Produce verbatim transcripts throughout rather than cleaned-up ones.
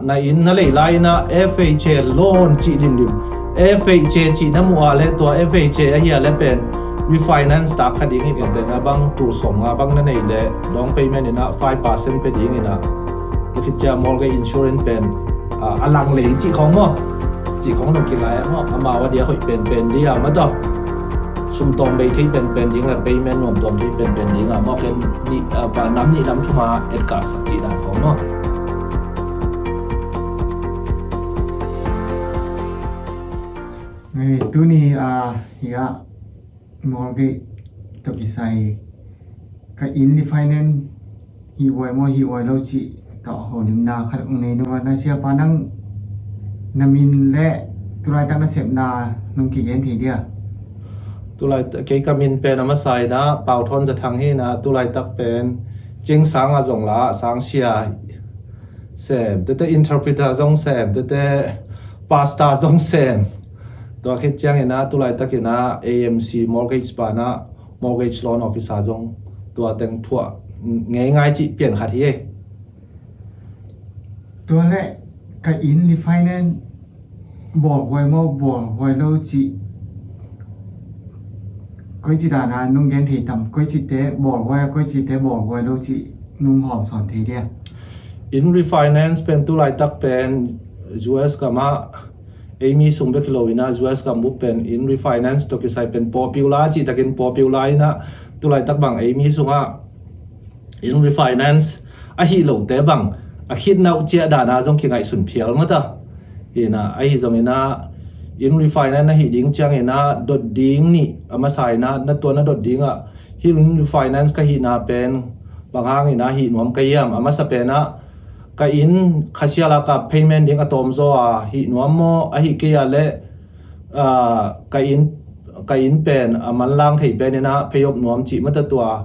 Na inn na lei lai-in ah F H A loan cih limlim. F H A cih na muh a le tua F H A ahi a le pen refinance tak kha ding hi. Gentehna bang tul sawmnga bang na neih le down payment in ah five percent pia ding in ah, tua khit ciang mortgage insurance pen a lang lei cih khawng maw, cih khawng nong kilai a maw, amau a dia hoih penpen ding a maw, tua sum tawm bei thei penpen ding a, payment nuam tawm thei penpen ding a maw, ken nih, nam nih nam thum a etkak sak cih dan khawng maw. Tuni a hi a mortgage tawh kisai ka inn refinance hi huai maw hi huai lo cih tawh holimna khat ong nei nung a, na siapa nang na min le tulaitak na sepna nong kigen thei dia? Tulai kei ka min pen a masa in ah Pau Thawn Za Thang hi in ah, tulaitak pen cingsang a zong la sang sia sem tete, interpreter zong sem tete, pastor zong sem. Tua khit ciangin ah tulaitak in ah A M C mortgage pan ah mortgage loan officer zong tua teng thuah ngeingai cih pian khat hi. Tua le ka inn refinance bawl huai maw bawl huai lo cih koi ci dan a nong gen thei tam, koi cite bawl huai, koi cite bawl huai lo cih nong hawm sawn thei dia? Inn refinance pen tulaitak pen U S gam ah ei mi sung bek hi lo in ah, U S gam bup pen inn refinance tawh kisai pen popular cih takin popular in ah, tulaitak bang ei mi sungah inn refinance ahi lote bang a khitna uh ciah dan a zong kingaihsun phial mata. Hi in ah, ahi zongin ah inn refinance ahi ding ciangin ah dot ding nih a masa in ah, na tua na dot ding ah hih inn refinance ka hihna pen bang hangin ah hih nuam ka hiam? A masa pen ah ka inn khasial a kap payment ding a tawm zaw a hih nuam maw, ahi kei a le ka inn, ka inn pen a manlang thei pen in ah phei op nuam cih mata, tua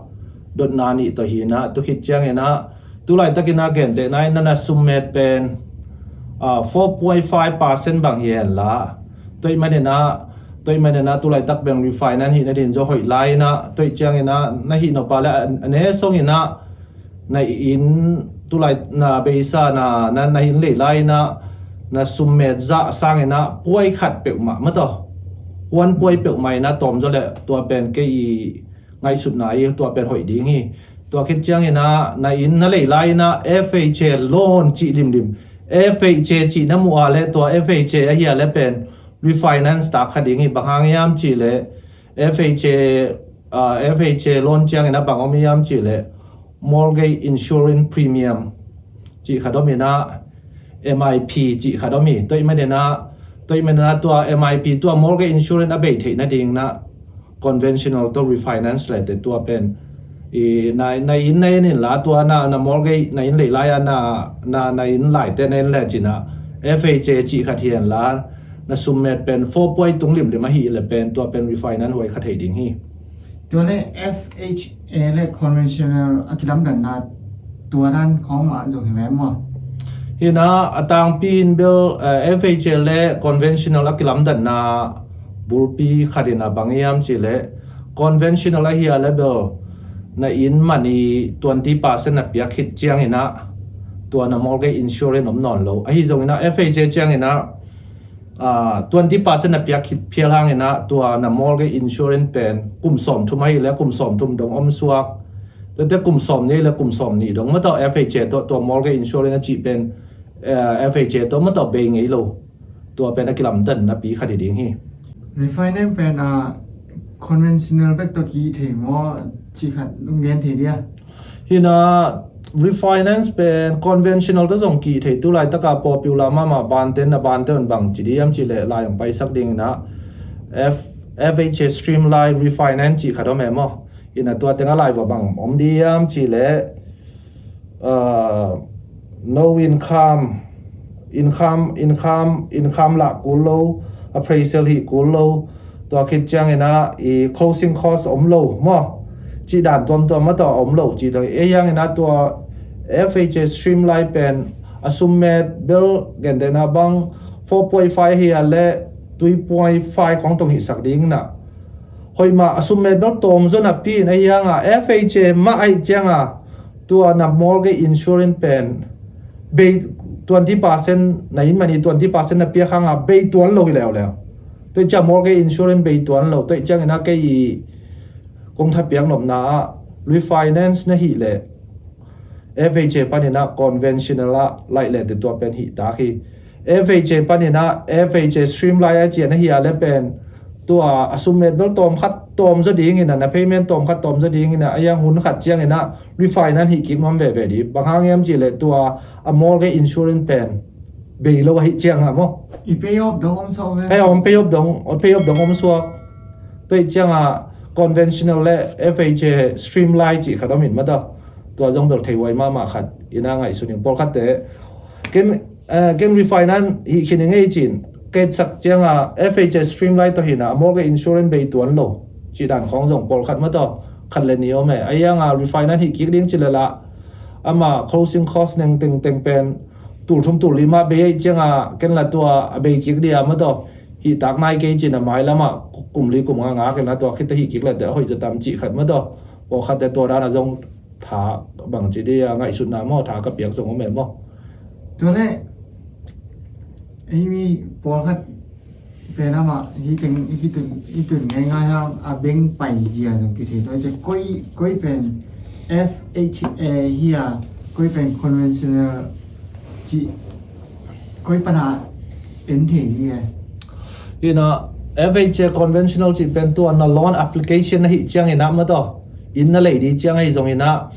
dotna nih tawh hi in ah, tua khit ciangin ah tulaitak in ah gentehna in ah na summet pen four point five percent bang hi hen la, tua ahih manin ah, tua ahih manin ah tulaitak bang refinance hih nading zaw hoih lai in ah, tua ahih ciangin ah na hih nop a le a ne sawng in ah na inn tulai na beisa na, na, na inn lei lai in ah na summet zah sangin ah puai khat peuhmah mataw, one puai peuhmah in ah tawm zaw le tua pen kei i ngaihsutna i tua pen hoih ding hi. Tua khit ciangin ah na inn na lei lai in ah F H A loan cih limlim, F H A cih na muh a le tua F H A ahi a le pen refinance tak kha ding hi. Bang hang hiam cih le F H A, F H A loan ciangin ah bang om hiam cih le mortgage insurance premium cih khat om in ah, M I P cih khat om hi. Tua ahih manin ah, tua ahih manin ah tua M I P, tua mortgage insurance a bei theih nading in ah conventional tawh refinance laite tua pen i na, na inn na en in la, tua na, na mortgage na inn lei lai a na, na, na inn laite na en le cin ah F H A cih khat hi hen la, na summet pen four puai tung limlim ahi le pen tua pen refinance huai kha thei ding hi. Tua le F H A le conventional a kilamdanna tua dan khawng mah zong hi ve maw? Hi in ah a tangpi in bel F H A le conventional a kilamdanna bulpi khat in ah bang hiam cih le conventional ahi a le bel na inn man i twenty percent na piak khit ciangin ah tua na mortgage insurance om nawn lo. Ahi zongin ah F H A ciangin ah twenty percent na piak khit phial hangin ah tua na mortgage insurance pen kum sawmthum ahi le kum sawmthum dong om suak. Tuate kum sawmnih le kum sawmnih dong mataw F H A tawh tua mortgage insurance a cih pen F H A tawh mataw bei ngei lo. Tua pen a kilamdanna pi khat hi ding hi. Refinance pen a conventional bek tawh ki thei maw cih khat nong gen thei dia? Hi in ah refinance pen conventional tawh zong ki thei, tu laitaka popular mahmah bante na bante un bang ci diam cih le lai hong paisak ding in ah F, F H A streamline refinance cih khat om e maw? Hi in ah tua teng a lai vua bang om diam cih le no income, income, income, income lah kul lo, appraisal hih kul lo, tua khit ciangin ah i closing cost om lo maw? Cih dan tuamtuam mataw om lo cih tawh hi. Ei hiangin ah tua F H A streamline pen a summet bel gentehna bang four point five hi a le three point five khawng tong hihsak ding in ah hoih mah a summet bel tawm zaw napi in ei hiangah F H A mah ahih ciangah tua na mortgage insurance pen bei twenty percent na inn man i twenty percent na piak hanga bei tuan lo hi leuleu. Tua i ciang mortgage insurance bei tuan lo. Tua i ciangin a kei i kong thapiak nopna ah refinance na hih leh F H A panin a conventional ah laih leh te tua pen hih tak hi. F H A panin a F H A streamline a cian ahi a le pen tua a sum met bel tawm khat tawm zaw dingin a na payment tawm khat tawm zaw dingin a a yang hun khat ciangin a refinance hih kik nuam veve di. Bang hang hiam cih leh tua a mortgage insurance pen bei lo ahi ciang a maw. I pay off dong om suak ve. Pay off, pay off dong, pay off dong om suak. Tua i ciang a conventional le F H A streamline cih khat om in mataw. Tua zong bel thei huai mahmah khat ina ngaihsun in pawlkhatte ken, eh, ken refinance hih khin i ngei cin. Kei sak ciang a F H A streamline tawh hina a mortgage insurance bei tuan lo cih dan khawng zong pawlkhat mataw khat le ni om e. A iang a refinance hih kik ding ci le lah ama closing cost neng tengteng pen tul thum tul li mah bei ahi ciang a ken la tua a bei kik dia mataw hih tak nai kei cin a mai lamah kum li kum nga ngak in a tua khit a hih kik le te a hoih zaw tam cih khat mataw. Pawlkhatte tua dan a zong tha bang ci dia ngaihsutna maw tha ka piak zong om e maw. Tua le ei mi pawlkhat pen amah hih teng i kitun i tun ngaingai hang a beng pai zia zong kithei tua cia koi koi pen F H A hi a koi pen conventional ci koi pana en thei hi a. Ina F H A conventional ci pen tua na loan application na hih ciang ina mataw in na lei di ciang ahi zong ina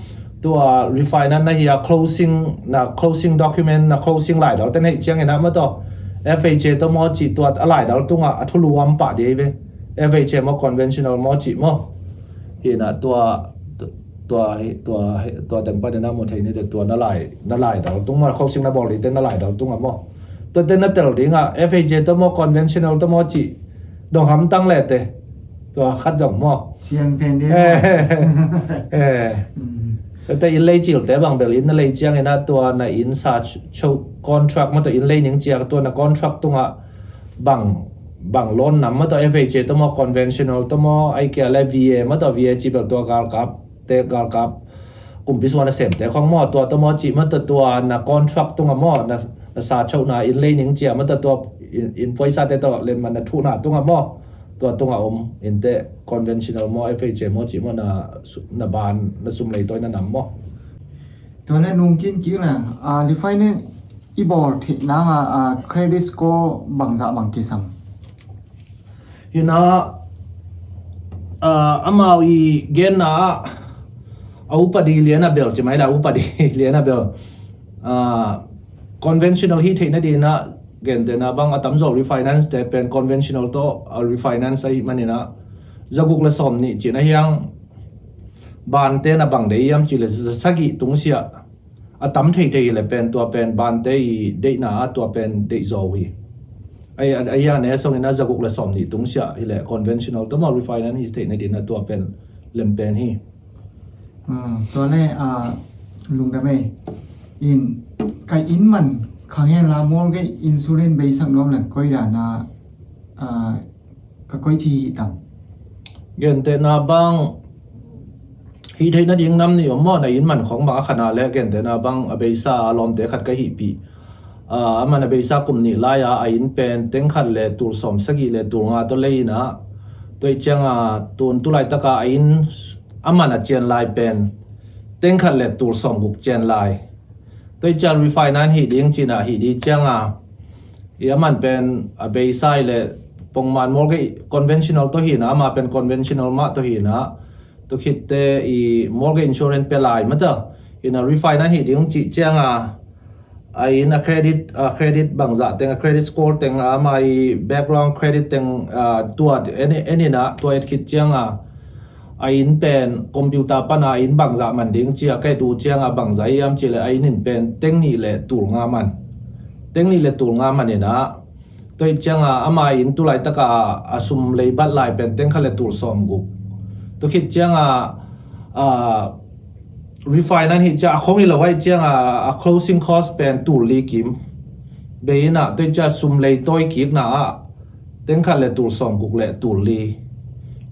tua refinance na hi a closing na closing document na closing laidal te na hih ciang ina mataw F H A tawh maw ci tua a laidal tungah a thulu am pah di ahi ve. F H A maw conventional maw ci maw hina tua tua tua tua teng panin a maw thei ni te tua na lai na laidal tung maw closing na bawl di te na laidal tung a maw tua te na tel ding a F H A tawh maw conventional tawh maw ci dong hamtang le te tua khat zong maw. Sian pen de. Eh. Te in lei cil te bang bel in na lei ciang ina tua na in sa cho contract maw tua in lei ning ciang tua na contract tungah bang bang loan nam maw tua F H A tawh maw conventional tawh maw ai kia le V A maw tua V A ci bel tua galkap te galkap kumpi suan a sem te khong maw tua tawh maw ci maw tua tua na contract tungah maw na na sa cho na in lei ning cia maw tua tua in, in poisa te tawh len man na thu na tungah maw tua tungah om in te conventional maw F H A maw ci maw na su- na ban na sum lei tawi na nam maw. Tua le nung kin kik le a refinance i bawl theih nang a a credit score bangzah bang kisam. Hina a amau i genna ah a upadi lian a bel ci mai la upadi lian a bel a conventional hi theihna dina gentehna bang a tamzaw refinance te pen conventional tawh a refinance ahi manina zaguk le sawm nih cina hiang bante na bang dei iam ci le zasagih tungsiah a tam theithei hi le pen tua pen bante i deihna a tua pen deih zaw uh hi. Ai a ia ne songin a zaguk le sawm nih tungsiah hi le conventional tawh maw refinance hi theihna dina tua pen lem pen hi. Tua le lungdam ei in ka inn man khang hen la mortgage insurance beisak nuam le koi dana ka koi thi hi tam. Gentehna bang hih theihna ding nam nih om maw na inn man khawng bang a khana le gentehna bang a beisa a lawmte khat ka hihpih a man a beisa kum nih lai-a a inn pen teng khat le tul sawm sagih le tul nga tawh lei inah tua ih cianga tun tulaitaka a inn a man a cian lai pen teng khat le tul sawm guk cian lai. Tua ih ciang refinance hih ding cinah hih ding cianga i a man pen a beisa i le pongman mortgage conventional tawh hinah ama pen conventional mah tawh hinah tua khitte i mortgage insurance pia lai mata hinah refinance hih ding cih cianga a in a credit a credit bangzah teng a credit score teng ama i background credit teng tua eninah tua et khit cianga a inn pen computer pana a inn bangzah man ding cia ka et uh cianga bangzah hiam cih le a inn in pen teng nih le tul nga man. Teng nih le tul nga man inah tua ih cianga ama inn tulaitaka a sum leibat lai pen teng khat le tul sawm guk. Tua khit cianga refinance hih ciang a khong hi lo ahih cianga a closing cost pen tul li kim. Bei inah tua ih ciang sum leitawi kikna ah teng khat le tul sawm guk le tul li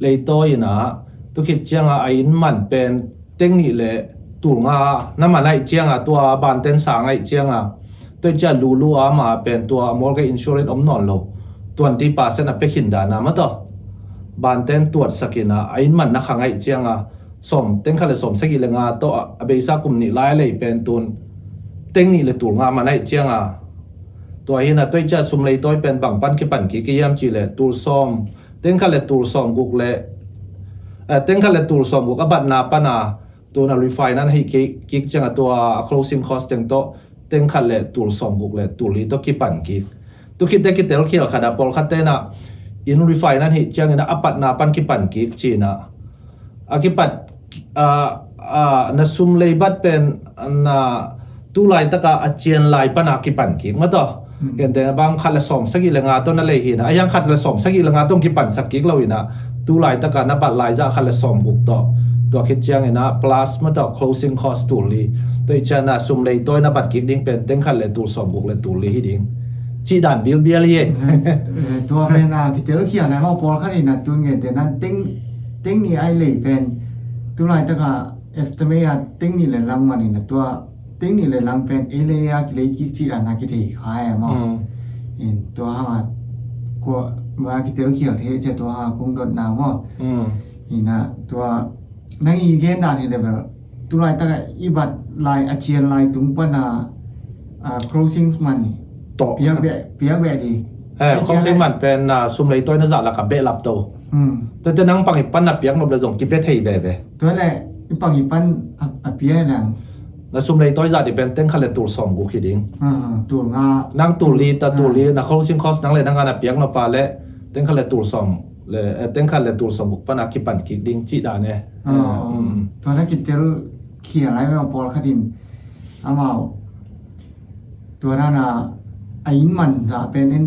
leitawi inah tua khit cianga a inn man pen teng nih le tul nga na man ahih cianga tua banten sang ahih cianga Tua hi ciah lulu ama pen tua mortgage insurance om nawn lo, twenty percent a pia khin dana mataw. Banten tuatsak ina a inn man na kha ngaih cianga sawm, teng khat le sawm sagih le nga tawh a beisa kum nih lai a lei pen tun teng nih le tul nga man aih cianga. Tua hina tua hi ciah sum leitawi pen bang pan kipan kik i hiam cih le tul sawm, teng khat le tul sawm guk le, eh, teng khat le tul sawm guk a batna pana tun a refinance ahi kik cianga tua a closing cost teng tawh teng khat le tul sawm guk le tul li tawh kipan kik. Tu khitte kitel khial khata pawlkhat tena in refinance ahi ciangina a patna pan kipan kik cina a kipat, a, a, na sum lei bat pen na tu laitaka a cian lai pana kipan kik mataw. Gentena bang khat le sawm sagih le nga tawh na lei hina a hiang khat le sawm sagih le nga tawh kipansak kik lo ina tu laitaka na bat lai zah khat le sawm guk tawh tua khit ciangina plus mataw closing cost tul li. Tua hi ciana sum leitawi na bat kik ding pen teng khat le tul sawm guk le tul li hi ding. Cih dan bilbial hi ei. Tua pen a kitel khial lai maw pawlkhat ina tun gentena teng teng nih ai lei pen tu laitaka estimate a teng nih le lang man ina tua teng nih le lang pen ei lei a kilei kik cih dan a kithei kha e maw. Tua hanga kua ma kitel khial thei cia tua hanga kung dotna maw. Ina tua nang i gen dan hi le bel tu laitaka i bat lai a cian lai tung pana closing man hi. Piak beh, piak beh di. Closing man pen sum leitawi na zah laka behlap to. Tete nang pang i pan na piak nop le zong kibet hei veve. Tua le i pang i pan a pia lang na sum leitawi zah di pen teng khat le tul sawm guk hi ding. Tul nga nang tul li ta tul li na closing cost nang le nang a na piak nop a le teng khat le tul sawm le, eh, teng khat le tul sawm guk pana kipan kik ding cih dan e. Tua na kitel khial lai maw pawlkhat in amau tua dana a inn man zah pen in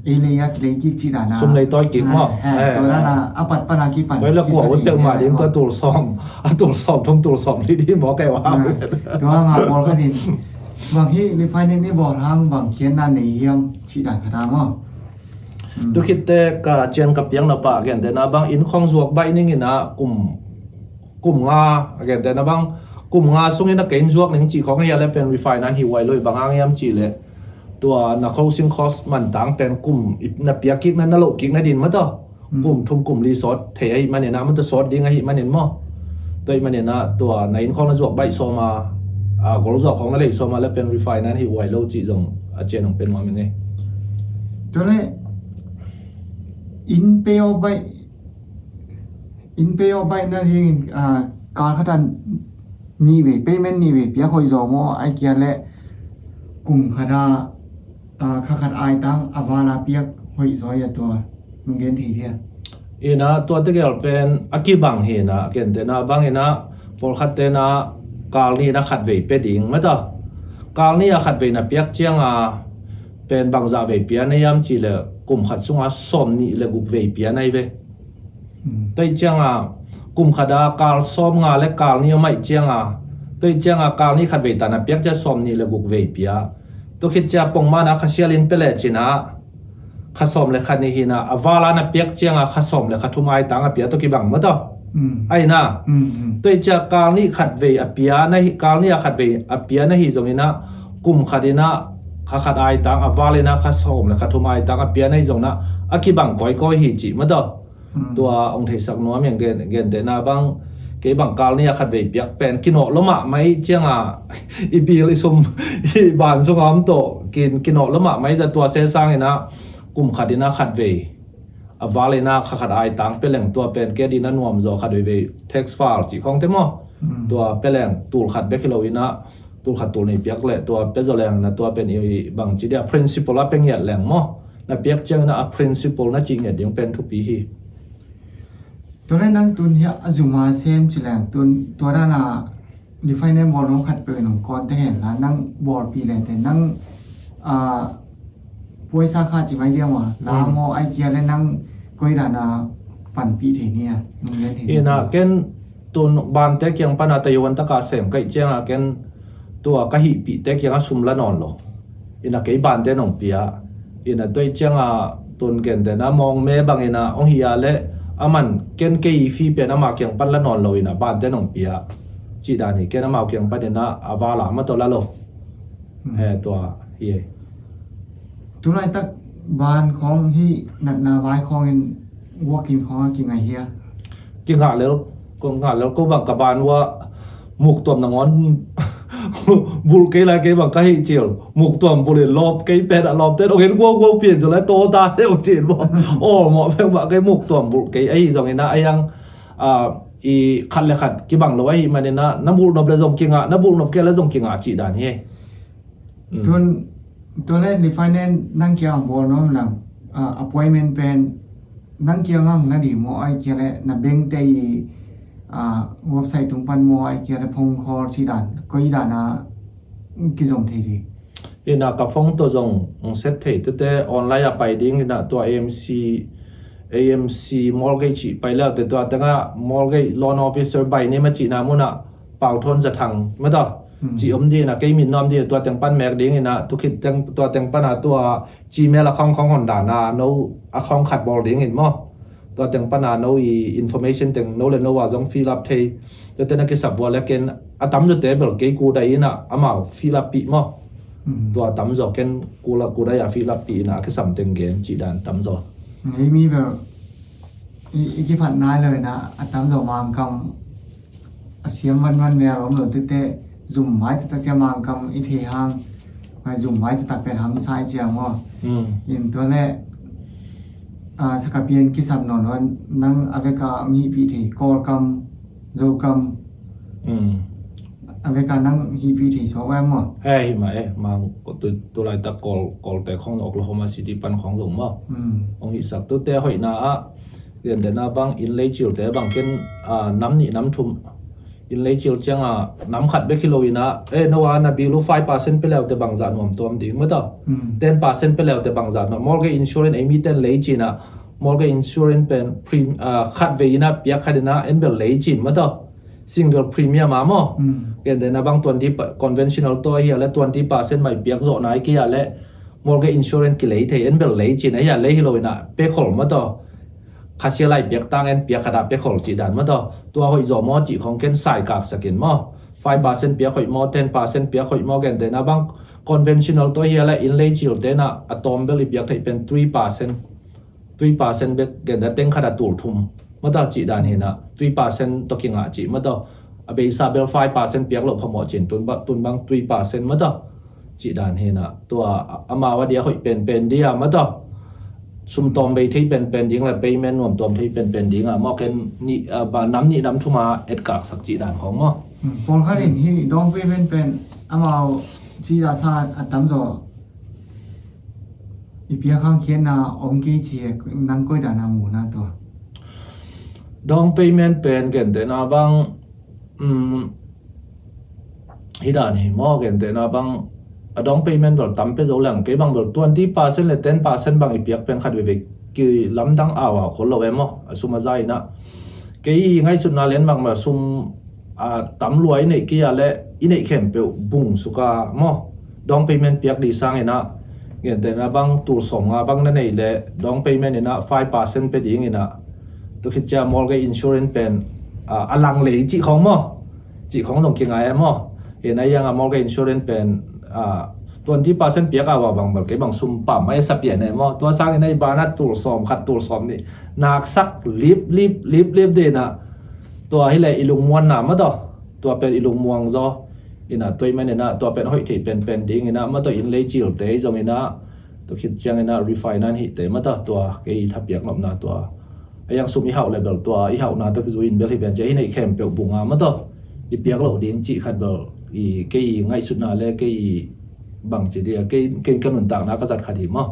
ei lei a kilei kik cih dana sum leitawi kik maw. Tua dana a pat pana kipan tua la kua ut peuhmah ding tua tul sawm a tul sawm thum tul sawm li di maw kei wa. Tua nga pawlkhat in bang hi refinance ni bawl hang bang khiatna nei hiam cih dan khata maw. Tu khitte ka cian ka piakna pah gentena bang inn khawng zuak baih ningina kum kum nga a gentena bang kum nga sungin a kein zuak ning cih khawng a hia le pen refinance hi uai lo i bang hang hiam cih le tua na closing cost mantang pen kum na piak kikna na loh kikna din mataw kum thum kum li sawt thei ahi manina mataw sawt ding ahi manin maw. Tua ahi manina tua na inn khawng na zuak baih sawma a gol zuak khawng na lei sawma le pen refinance hi uai lo cih zong a cian hong pen nuam ing ei. Tua le inn pay off baih inn pay off baihna dingin kal khata nihvei payment nihvei piak hoih zaw maw ai kia le kum khata kha khat aitang a vala piak hoih zaw ia tua nung gen thei dia. Ina tua tegel pen a kibang hina gentena bangina pawlkhat tena kal nihna khatvei pe ding mata kal nih a khatvei na piak cianga pen bangzah vei pia na hiam cih le kum khat sunga sawm nih le guk vei pia na hi ve. Tua ih cianga kum khata kal sawm nga le kal nih a maih cianga tua ih cianga kal nih khat vei tana piak cia sawm nih le guk vei pia. Tua khit cia pongmana kha sialin pia le cina kha sawm le kha nih hina a vala na piak cianga kha sawm le kha thum aitang a pia tua kibang mata. Aina tua ih cia kal nih khat vei a pia na hi kal nih a khat vei a pia na hi zongina kum khat ina kha khat aitang a val ina kha sawm le kha thum aitang a pia na hi zongina a kibang kawikawi hi cih mata. Tua ong theisak nuam hiang gentehna bang kei bang kal nih a khat vei piak pen kinawh lua mahmah ih cianga i bil i sum i ban sunga om tawh kinawh lua mahmah ih tua sesang ina kum khat ina khat vei a val ina kha khat aitang pia leng tua pen kei dina nuam zaw khat vei vei tax file cih khawngte maw. Tua pia leng tul khat bek hi lo ina tul khat tul nih piak le tua pia zaw leng na tua pen i bangci dia principle a pia ngiat leng maw. Na piak ciangina a principle na cih ngiat ding pen thupi hi. Tua le nang tun hiah a zuma sem ci leng tun tua dana refinance bawl nong khat peuh in hong kawn te hen la nang bawlpih lete nang puaisa kha ci mai diam a la maw ai kia le nang koi dana panpih thei nia nong lian thei ina ken tun bante kiang pana ta yuan taka sem kaih cianga ken tua ka hihpihte kianga sum la nawn lo. Ina kei bante nong pia ina tua ih cianga tun gentena mawngme bangina ong hi a le aman ken kei fee pen ama kiang pan la nawn lo ina bante nong pia. Cih dan hi ken amau kiang pan ina a vala ma tawh la lo. He tua Tulaitak ban khawng hi, natna vai khawngin walk-in khawng a kingah hia? Kingah lel, kong ngah lel ko bang ka ban ua muktuam nangawn bulh kei lai kei bang ka hih cil. Muktuam bulhin lawp kei pen a lawpte dongin guauguau pian zaw lai tawta deuh cil maw? Aw mawh bek mah kei muktuam bulh kei ahi zongin ah a yang, ah, i khat le khat kibang lo ahih manin ah na bulh nop le zong kingah, na bulh nop kei le zong kingah cih dan hi. Tun, tun le refinance nang kiang bawl nuam lang, ah, appointment pen nang kiang ang na ding maw, ai kia le na bengte i, ah, website tung pan maw, ai kia le phone call si dan, koi dan a kizong thei ding. Ina ka phone tawh zong set thei tute online a pai ding ina tua A M C, A M C mortgage cih pai le te tua tengah mortgage loan officer by name a cihna munah Pau Thawn Za Thang mata. Ci om dina kei min nuam dina tua teng pan mek dingina tu khit teng tua teng pana tua Gmail account khong hon dana no account khat bawl dingin maw? Tua teng pana no i information teng no le no a zong fill up thei. Tua tena kisap vua le ken a tamzaw te bel kei kudai ina amau fill up pih maw? Tua tamzaw ken kula kudai a fill up pih ina a kisam teng gen cih dan tamzaw. Ei mi bel i, i kiphat nai lo ina a tamzaw Mangkam a siam vanvan mel om lo tete zum vai taktak cia Mangkam i thei hang vai zum vai taktak pen hamsai cia maw? In tua le, ah, sakapian kisam nawn nawn nang a veka ngihpih thei Kawlkam, Zokam, a veka nang hihpih thei suak vai maw? He hi mah e, mang tu, tu laitak Kawl, Kawlte khong Oklahoma City pan khong zong maw? Hong hihsak tute hoihna ah Gentehna bang inn lei cilte bang ken, ah, nam nih nam thum inn lei cil cianga nam khat bek hi lo ina, eh, no a na bill uh five percent pe leute bangzah nuam tuam ding mata. Ten percent pe leute bangzah nuam. Mortgage insurance ei mi ten lei cina, mortgage insurance pen prim, ah, khat vei ina piak khat ina en bel lei cin mata. Single premium a maw. Gentehna bang twenty pa-, conventional tua hi a le twenty percent mai piak zawh nai kei a le mortgage insurance kilei thei en bel lei cin a hi a lei hi lo ina pe khol mata. Khasia lai piak tang en piak khata pe khol cih dan maw taw. Tua hoih zaw maw cih khong ken sai kaksakin maw. Five percent piak hoih maw, ten percent piak hoih maw, gentehna bang conventional tua hi a le inn lei cil tena a tawm bel i piak theih pen three percent. Three percent bek gentehna teng khata tul thum maw taw cih dan hina. Three percent tawh kingah cih maw taw. A beisa bel five percent piak loh phamawh cin tun bang, tun bang three percent maw taw. Cih dan hina tua amau a dia hoih penpen dia maw taw. Sum tawm bei thei penpen ding le payment nuam tawm thei penpen ding a maw ken nih, ah, ba nam nih nam thuma etkaksak cih dan khong maw. Pawlkhat in hi down payment pen amau ci a sa a tamzaw i piak hang khiatna om kei ci nang koi dan a muna tua. Down payment pen gentehna bang, um, hi dan hi maw gentehna bang a down payment bel tam pe zo leng kei bang bel twenty percent le ten percent bang i piak pen khat veve kilamdang au au khol lo e maw a sum a za ina. Kei i ngaihsutna len bang bel sum a tam lua i neih kei a le i neih khempeuh bung suka maw. Down payment piak di sang ina gentehna bang tul sawm nga bang na neih le down payment ina five percent pe ding ina. Tu khit cia mortgage insurance pen, ah, a lang lei cih khong maw. Cih khong zong kingai e maw. Hina iang a mortgage insurance pen, ah, twenty percent piak a wa bang bel kei bang sum pam mai sa pian e maw. Tua sang ina i bana tul sawm khat tul sawm nih naksak lip lip lip lip dina. Tua hi le i lungmuanna maw taw. Tua pen i lungmuang zaw. Ina tua i man ina tua pen hoih thei penpen ding ina maw taw inn lei cil te zong ina. Tua khit ciang ina refinance hih te maw taw tua kei i thapiak nopna tua. A yang sum i hauh le bel tua i hauhna tua kizui in bel hi pen cia hi neih khempeuh bunga maw taw. I piak loh ding cih khat bel i kei i ngaihsutna le kei i bang ci dia kei, kei ka nuntakna ka zat khat hi maw.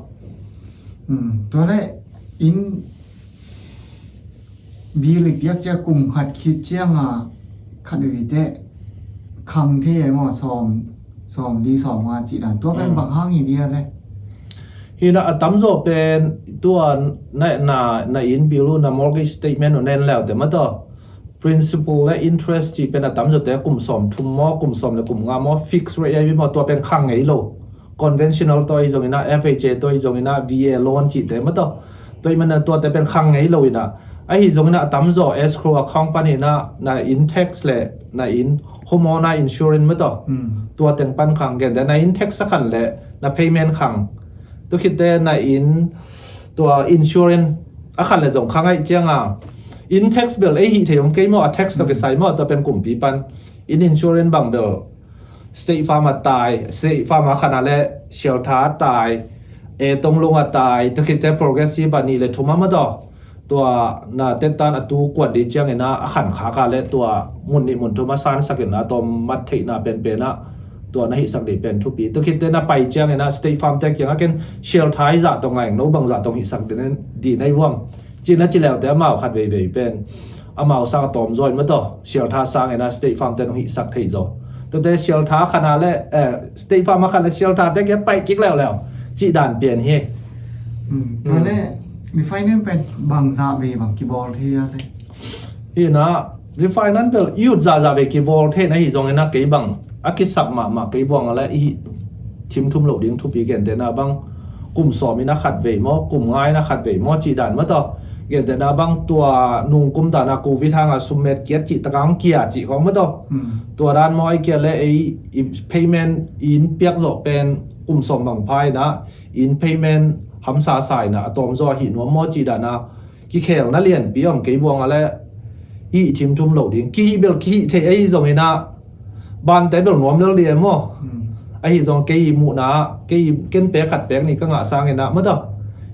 Tua le in bill i piak cia kum khat khit cianga khat vei te khang thei e maw sawm, sawm li sawm nga cih dan tua kan bang hang hi dia le. Hina a tamzaw pen tua na, na, na inn bill uh na mortgage statement uh na en leute maw taw. Principal le interest cih pen a tamzaw te kum sawm thum maw, kum sawm le kum nga maw, fixed rate ahi maw, tua pen khang ngei lo. Conventional tua i zong ina, F H A tua i zong ina, V A loan cih te maw taw. Tua i mana tua te pen khang ngei lo ina. Ahi zong ina a tamzaw escrow account pan ina, na inn tax le, na inn homeowner insurance maw taw. Hmm. Tua teng pan khang, gentehna in tax a khan le na payment khang. Tua khitte na inn tua insurance a khan le zong khang ahih cianga, inn tax bel ei hih thei om kei maw, a tax tawh kisai maw, tua pen kumpi pan. Inn insurance bang bel State Farm a tai, State Farm a khan a le shelter a tai, e, Tonglung a tai, tua khitte Progressive a nih le thum a maw taw. Tua na tetan a tu kuan ding ciangin a, a khan khak a le tua mun nih mun thum a sansak in a, tawm mat theihna penpen a tua na hihsak ding pen thupi. Tua khitte na pai ciangin a, State Farm te kiang a ken shelter zah tawh ngai, no bang zah tawh hihsak ding, ding na hi vuam. Cina ci leute amau khat veivei pen amau sang a tawm zaw in maw taw, shelter sangin a State Farm te nong hihsak thei zaw. Tuate shelter khan a le, eh, State Farm a khan le shelter te kia pai kik leuleu cih dan pian hi. Hmm, tua le refinance pen bang zah vei bang kibawl thei a le? Hi na, refinance bel i ut zahzah vei kibawl thei na hi zongin a, kei bang a kisap mahmah kei buang a le i hih thim thum loh ding thupi, gentehna bang kum sawm in a khat vei maw, kum nga in a khat vei maw cih dan maw taw. Gentehna bang tua nung kum dan a Covid hang a summet kiat cih tak a hong kia cih khawng maw taw. Hmm. Tua dan maw, ahih kei leh ei i payment i inn piak zawh pen kum sawm bang pha in a, inn payment hamsa sa in a, a tawm zaw a hih nuam maw cih dan a kikhelna lianpi om kei buang a le i hih thim thum loh ding. Kihih bel kihih thei ahi zongin a, bante bel nuam lel ding e maw. Hmm. Ahi zong kei muhna, kei ken pek khat pek nih ka ngah sangin a maw taw.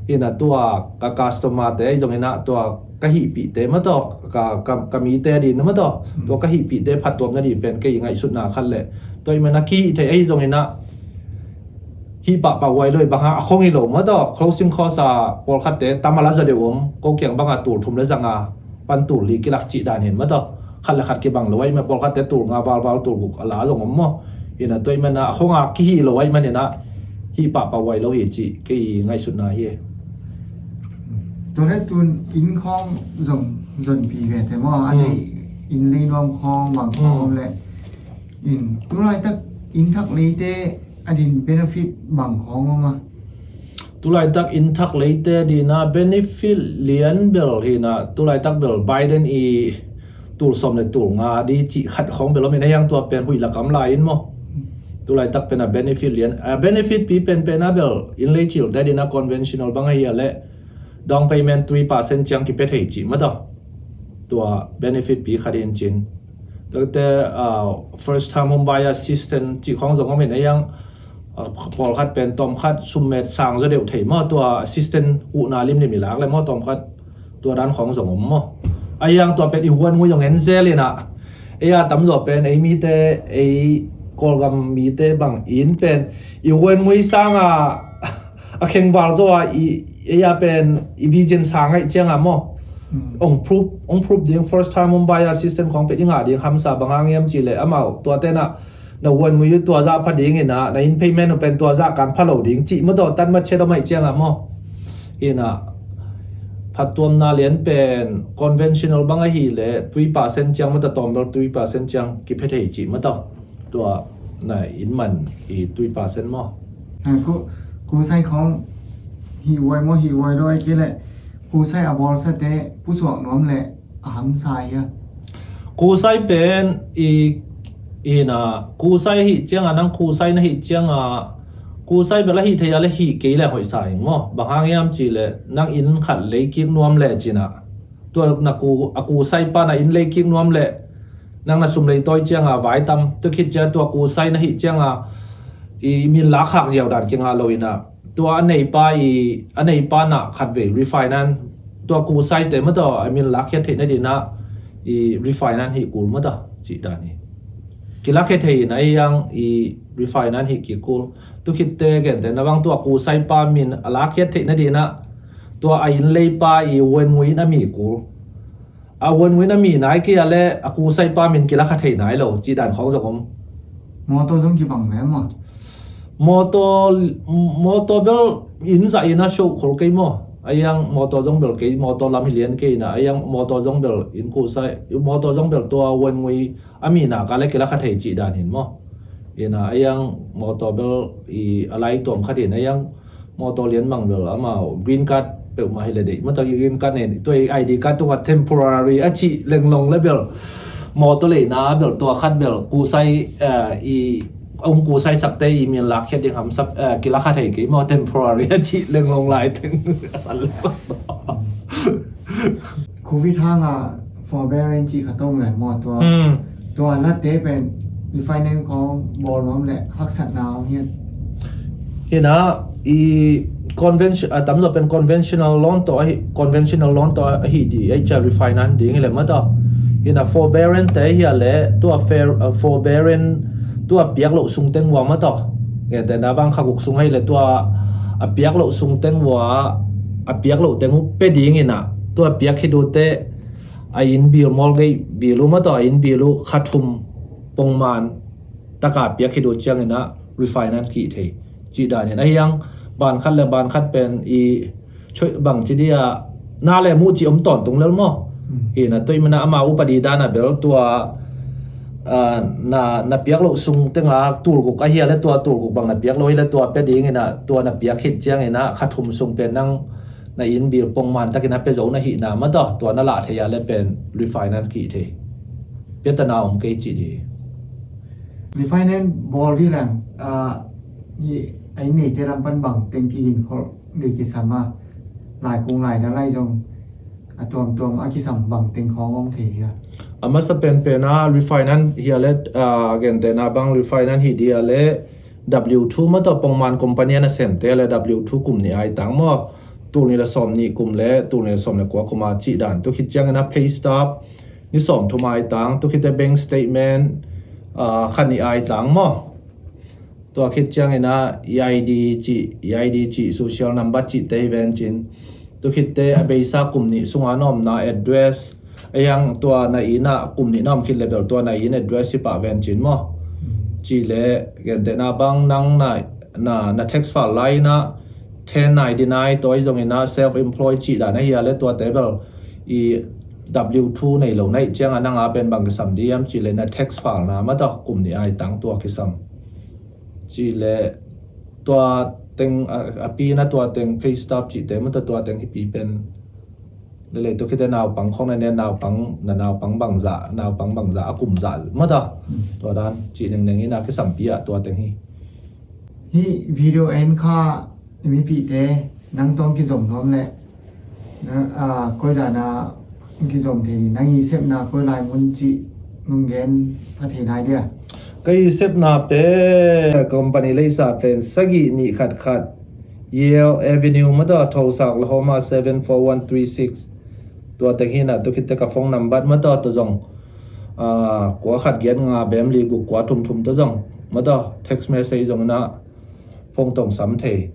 Hi na tua ka customer te ahi zongin a tua ka hihpihte maw taw, ka, ka, ka mite ding na maw taw. Hmm. Tua ka hihpihte phattuamna ding pen kei ngaihsutna khat le. Tua ahih man a kihih thei ahi zongin a hih pahpah huai lo hi, bang hang a khong hi lo maw taw. Closing cost a pawlkhatte tam a la zaw deuh om, ko kiang bang a tul thum le za nga pan tul li kilak cih dan hi maw taw. Khat le khat kibang lo ahih man pawlkhatte tul nga valval tul guk a la zong om maw. Hi na tua ahih man a khong a kihih lo ahih manin a hih pahpah huai lo hi cih kei ngaihsutna hi. Tua le tun inn khawng zong zonpi ve te maw, a, hmm, deih inn lei nuam khawng bang khawng, hmm, om le. In, tulaitak inn thak leite a din benefit bang khawng om a? Tulaitak inn thak leite a din a benefit lian bel hi na, tulaitak bel Biden i tul sawm le tul nga di cih khat khawng bel om in a, hiang tua pen huih lakam lai in maw. Tulaitak pen a benefit lian, a benefit pi penpen a bel inn lei cilte a din a conventional bang ahi a le down payment three percent ciang kipia thei cih maw taw. Tua benefit pi khat in cin. Tuate, ah, first time home buyer assistance cih khawng zong om in a, hiang, ah, pawlkhat pen tawmkhat summet sang zaw deuh thei maw, tua assistance uhna limlim i lak le maw tawmkhat, tua dan khawng zong om maw. A hiang tua pen i huan ngui zong en zel in a, ei a tamzaw pen ei mite, ei Kawlgam mite bang in pen i huan ngui sang a, a khengval zaw a i, ei a pen i vision sang ahih ciang a maw. Hmm. Ong proof, ong proof ding first time home buyer assistance khawng pen i ngah ding hamsa, bang hang hiam cih leh amau tuate na, na huan ngui uh tua zah pha ding in a, na inn payment uh pen tua zah kan pha lo ding cih maw taw, tan mat chet om ahih ciang a maw. Hi na, phattuamna lian pen conventional bang ahih leh three percent ciang maw taw, tawm bel three percent ciang kipia thei cih maw taw. Tua na inn man i three percent maw. Ah, ku, kusai khawng hih huai maw, hih huai lo ahih kei leh kusai a bawlsate pusuak nuam leh a hamsa hi a? Kusai pen i, i na, kusai ahih ciang a, nang kusai na hih ciang a, kusai bel a hih thei a le hih kei leng hoih sa ing maw. Bang hang hiam cih leh nang inn khat lei kik nuam le cin a, tua na ku, a kusai pa na inn lei kik nuam leh nang na sum lei tawi ciang a vai tam, tua khit ciang tua kusai na hih ciang a i min lak khak ziau dan kingah lo in a, tua a neipa i, a neipa na khatvei refinance, tua kusaite maw taw a min lakkhiat theih nading a i refinance hih kul maw taw cih dan hi. Kilakkhiat thei in a, hiang i refinance hih kik kul. Tua khitte gentehna bang tua kusai pa min a lakkhiat theih nading a, tua a inn leipa i huan ngui in a mi kul. A huan ngui in a mi nai kei a le a kusai pa min kilakha thei nai lo cih dan khawng zong om. Mawtaw zong kibang ve maw? Mawtaw, mawtaw bel inn zah in a show khol kei maw. A hiang mawtaw zong bel kei, mawtaw lam hi lian kei in a, a hiang mawtaw zong bel inn kusai, mawtaw zong bel tua huan ngui a mi nak a le kilakha thei cih dan hi maw. In a, a hiang mawtaw bel i a lai tuam khat in a, hiang mawtaw lian mang bel amau green card peuhmah hi le deih. Mawtaw green card nen, tua i I D card tung a temporary a cih lenglong le bel mawtaw leina bel tua khat bel kusai, eh, i, ong kusai sakte i min lakkhiat ding hamsap, eh, kilakha thei kei maw, temporary a cih lenglong lai teng a san lo. Covid hanga forbearance cih khat om ve maw tua. Hmm. Tua late pen refinance khawng bawl nuam le haksatna om hian. Hina i convention, a tamzaw pen conventional loan tawh ahi, conventional loan tawh ahi di, ahi cia refinance ding hi le maw tawh. Hina forbearance te hi a le tua fair, uh, forbearance tua piak loh sung teng vua maw tawh. Gentehna bang kha guk sung ahi le tua a piak loh sung teng vua, a piak loh teng uh pe ding ina tua piak hi dute a inn bill, mortgage bill uh maw tawh, a inn bill uh kha thum pongman taka piak hi dut ciangina refinance kih thei. Cih danin ahiang ban khat le ban khat pen i bang ci dia na le muh ci om tawntung lel maw. Hmm. Hina tua i mana ama upadi dana bel tua, ah, na, na piak loh sung tenga tulguk ahi a le tua tulguk bang na piak loh hi le tua pe dingina tua na piak hit ciangina kha thum sung pen nang na inn bill pongman takin a pe zo na hihna maw tawh tua na lah thei a le pen refinance kih thei. Piatana om kei ci di. Refinance bawl di lang, ah, hi a inn neite lam pan bang teng kihin khol di kisam a, lai kung lai na lai zong a tuamtuam a kisam bang teng khawng om thei hia? A masa penpen a refinance hi a le, ah, gentehna bang refinance hi di a le W two maw tawh pongman company a na semte a le W two kum nih ai tang maw, tul nih le sawm nih kum le tul nih le sawm le kua kum a cih dan. Tua khit ciangina pay stub ni sawm thum ai tang, tua khitte bank statement, ah, kha nih ai tang maw. Tua khit ciangina EID cih, EID cih, social number cihte hi vencin. Tua khitte a beisa kum nih sunga na omna address, ahiang tua na ina kum nih na om khit le bel tua na ina address hi pah vencin maw. Cih le gentehna bang nang na, na, na tax file lai ina ten ninety-nine tua hi zongina self employed cih dan ahi a le tuate bel i W two nei lo na ih cianga nanga pen bang kisam di hiam cih le na tax file na maw tawh kum nih ai tang tua kisam. Cih le tua teng a, a pi na tua teng pay stub cihte maw tawh tua teng hi pi pen. Lelei tua khitte naupang khawng na nen naupang, na naupang bangzah, naupang bangzah, a kum zah maw tawh. Hmm. Tua dan cih nengneng ina kisampi ah tua teng hi. Hih video en kha i mipihte nang tawng kizom nuam le na, ah, koi dana kizom thei ni, nang i sepna koi lai mun cih nung gen pha thei nai dia. Ka i sepna pen company leisa pen sagih nih khat khat Yale Avenue maw tawh, Tulsa, Oklahoma seven four one three six. Tua teng hina tua khitte ka phone number maw tawh, tua zong, ah, kua khat giat nga bem li guk kua thum thum tua zong maw tawh, text message zong ina phone tawh sam thei.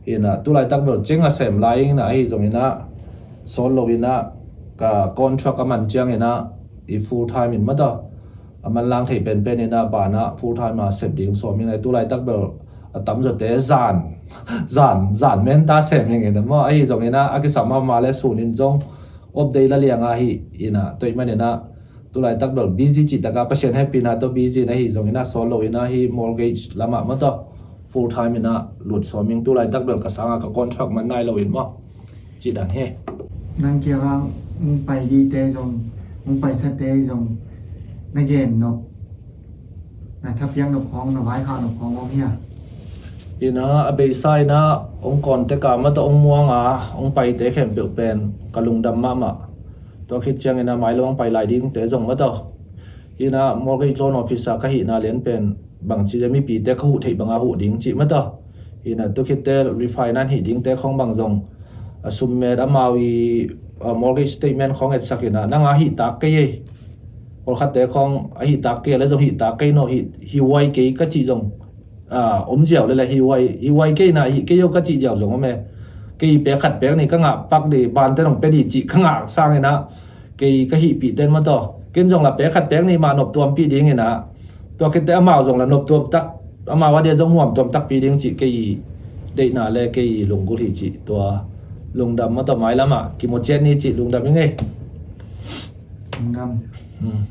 Hina tulaitak bel cing a sem lai ina ahi zongina sawl lo ina ka contract a man ciangina i full time in maw tawh a man lang thei penpen ina bana full time a sep ding sawm ina tulaitak bel a tamzawte zan, zan, zan menta sem ing ina maw ahi zongina a kisam a ma le sunin zong update la lianga hi ina tua i manina tulaitak bel busy cih taka Pasian hehpihna tawh busy na hi zongina sawl lo ina hi mortgage lamah maw tawh full time ina lut sawm ing tulaitak bel ka sanga ka contract man nai lo in maw. Cih dan hi. Nang kiangah hong pai dite zong, hong paisate zong na gen nop, na thapiak nop khawng, na vaikhak nop khawng om hia? Ina a beisa ina hong contact a maw tawh hong muanga hong paite khempeuh pen ka lungdam mahmah. Tua khit ciangina mai lo hong pai lai dingte zong maw tawh. Ina mortgage loan officer ka hihna lian pen bangci le mipite ka huh theih banga huh ding cih maw tawh. Ina tua khitte refinance hih dingte khawng bang zong a summet amau i, a, mortgage statement khawng etsak ina nanga hih tak kei ei. Pawlkhatte khawng a hih tak kei a le zong hih tak kei no hih, hih huai kei ka cih zong a, om ziau lele hi huai, hi huai kei na hi kei o ka cih ziau zong om e. Kei pek khat pek ni ka ngah pak di bante nong pe di cih ka ngah sangina kei ka hihpih ten maw tawh. Ken zong la pek khat pek ni mah noptuampih dingina tua khitte amau zong la noptuam tak amau a dia zong nuamtuam takpih ding cih kei deihna le kei lunggulh hi cih tua lungdam maw tawh mailamah kimu ciat ni cih lungdam ing ei. Lungdam. Hmm.